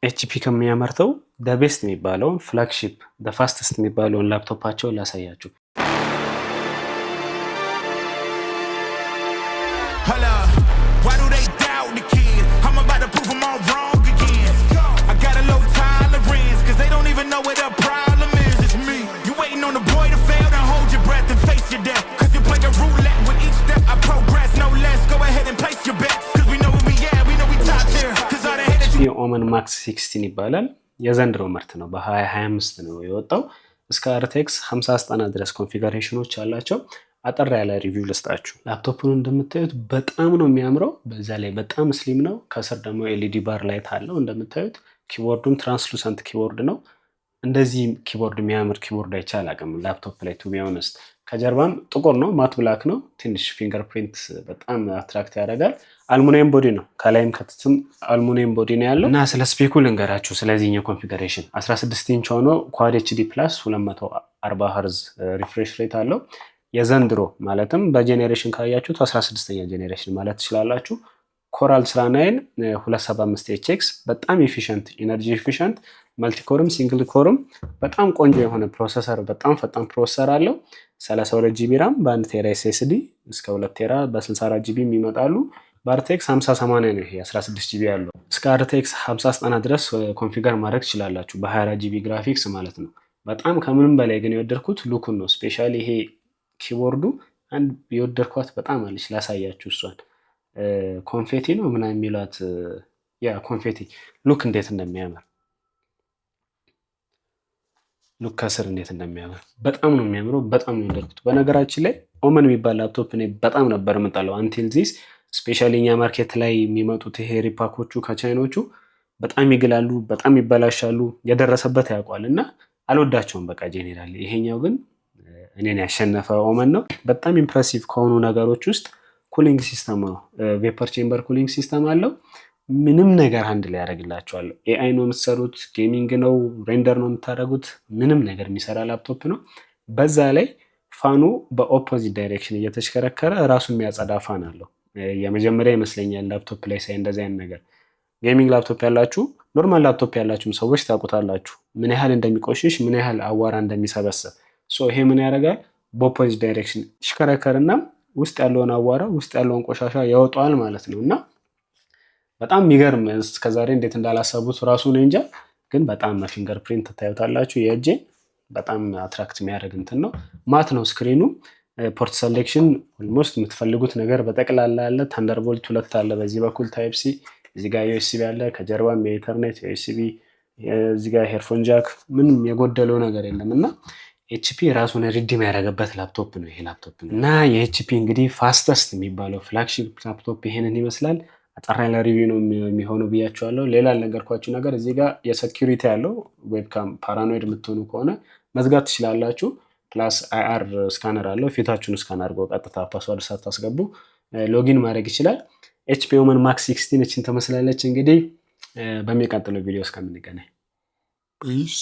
HP ከሚያመርተው the best የሚባለውን flagship፣ fastest የሚባለውን ላፕቶፓቸውን ላሳያችሁ። Hold up. Why do they doubt the kid? I'm about to prove them all wrong again. I got a low tolerance, 'cause they don't even know what the problem is. It's me. You waiting on the boy to fail, then hold your breath and face your death. 'Cause you play a roulette with each step. I progress, no less. Go ahead and place your bets. 'Cause we know where we at, we know we top tier. 'Cause all the haters HP Omen Max 16 ይባላል። የዘንድሮ ምርት ነው። በ2025 ነው የወጣው። እስከ RTX 5090 ድረስ configuration ኖች አላቸው። አጠር ያለ review ልስጣችሁ። ላፕቶፑን እንደምታዩት በጣም ነው የሚያምረው። በዛ ላይ በጣም slim ነው። ከስር ደግሞ LED bar light አለው እንደምታዩት። Keyboard ኡም translucent keyboard ነው። እንደዚህ keyboard፣ የሚያምር keyboard አይቼ አላውቅም ላፕቶፕ ላይ to be honest። ከጀርባም ጥቁር ነው፣ matte black ነው። ትንሽ fingerprint በጣም attract ያደርጋል። Aluminum body ነው። ከላይም ከታችም aluminum body ነው ያለው። እና ስለ spec ኡ ልንገራችሁ። ስለዚህኛው configuration 16 ኢንች ሆኖ Quad HD plus 240 hertz refresh rate አለው። የዘንድሮ ማለትም በ generation ካያችሁት 16ኛ generation ማለት ትችላላችሁ። Core Ultra 9 275 HX በጣም efficient፣ energy efficient፣ multicore ም single core ም በጣም ቆንጆ የሆነ processor፣ በጣም ፈጣን processor አለው። 32 GB RAM በ1 tera SSD፣ እስከ 2 tera በ64 GB ይመጣሉ። በ RTX 5080 ነው ይሄ 16 GB ያለው። እስከ RTX 5090 ድረስ configure ማድረግ ትችላላችሁ በ24 GB graphics ማለት ነው። በጣም ከምንም በላይ ግን የወደድኩት look ኡን ነው። Specially ይሄ keyboard ኡ አንድ የወደድኳት በጣም አለች፣ ላሳያችሁ። እሷን confetti ነው ምናምን የሚሏት፣ ያ confetti look እንዴት እንደሚያምር፣ look ከስር እንዴት እንደሚያምር፣ በጣም ነው የሚያምረው። በጣም ነው የወደድኩት። በነገራችን ላይ Omen የሚባል ላፕቶፕ እኔ በጣም ነበር የምጠላው until this። Specially እኛ market ላይ የሚመጡት ይሄ repack ኦቹ ከቻይኖቹ በጣም ይግላሉ፣ በጣም ይበላሻሉ። የደረሰበት ያውቋል እና አልወዳቸውም በቃ generally። ይሄኛው ግን እኔን ያሸነፈ Omen ነው። በጣም impressive ከሆኑ ነገሮች ውስጥ cooling system ነው። Vapor chamber cooling system አለው። ምንም ነገር handle ያደርግላችኋል። AI ነው የምትሰሩት፣ gaming ነው፣ render ነው የምታደርጉት፣ ምንም ነገር የሚሰራ ላፕቶፕ ነው። በዛ ላይ fan ኑ በ opposite direction እየተሽከረከረ ራሱ የሚያጸዳ fan አለው። የመጀመሪያ ይመስለኛል ላፕቶፕ ላይ ሳይ እንደዚህ አይነት ነገር። Gaming laptop ያላችሁ፣ normal laptop ያላችሁም ሰዎች ታውቁታላችሁ ምን ያህል እንደሚቆሽሽ፣ ምን ያህል አዋራ እንደሚሰበስብ። So ይሄ ምን ያደርጋል? በ opposite direction ይሽከረከርና ውስጥ ያለውን አዋራ፣ ውስጥ ያለውን ቆሻሻ ያወጣዋል ማለት ነው። እና በጣም የሚገርም፣ እስከዛሬ እንዴት እንዳላሰቡት ራሱ እኔ እንጃ። ግን በጣም fingerprint ታዩታላችሁ፣ የእጄን በጣም attract የሚያደርግ እንትን ነው። Matte ነው screen ኑ። Port selection almost የምትፈልጉት ነገር በጠቅላላ አለ። Thunderbolt 2 አለ፣ በዚህ በኩል Type C፣ እዚህ ጋር USB አለ፣ ከጀርባም የ Ethernet USB፣ እዚህ ጋር headphone jack፣ ምንም የጎደለው ነገር የለም። እና HP ራሱን redeem ያደረገበት ላፕቶፕ ነው ይሄ ላፕቶፕ ነው። እና የ HP እንግዲህ fastest የሚባለው flagship laptop ይሄንን ይመስላል። አጠር ያለ review ነው የሚሆነው ብያችኋለሁ። ሌላ ያልነገርኳችሁ ነገር እዚህ ጋር የ security ያለው webcam፣ paranoid የምትሆኑ ከሆነ መዝጋት ትችላላችሁ። Plus IR scanner አለው። ፊታችሁን scan አድርጎ ቀጥታ password ሳታስገቡ login ማድረግ ይችላል። HP Omen Max 16 እችን ትመስላለች። እንግዲህ በሚቀጥለው ቪዲዮ እስከምንገናኝ Peace.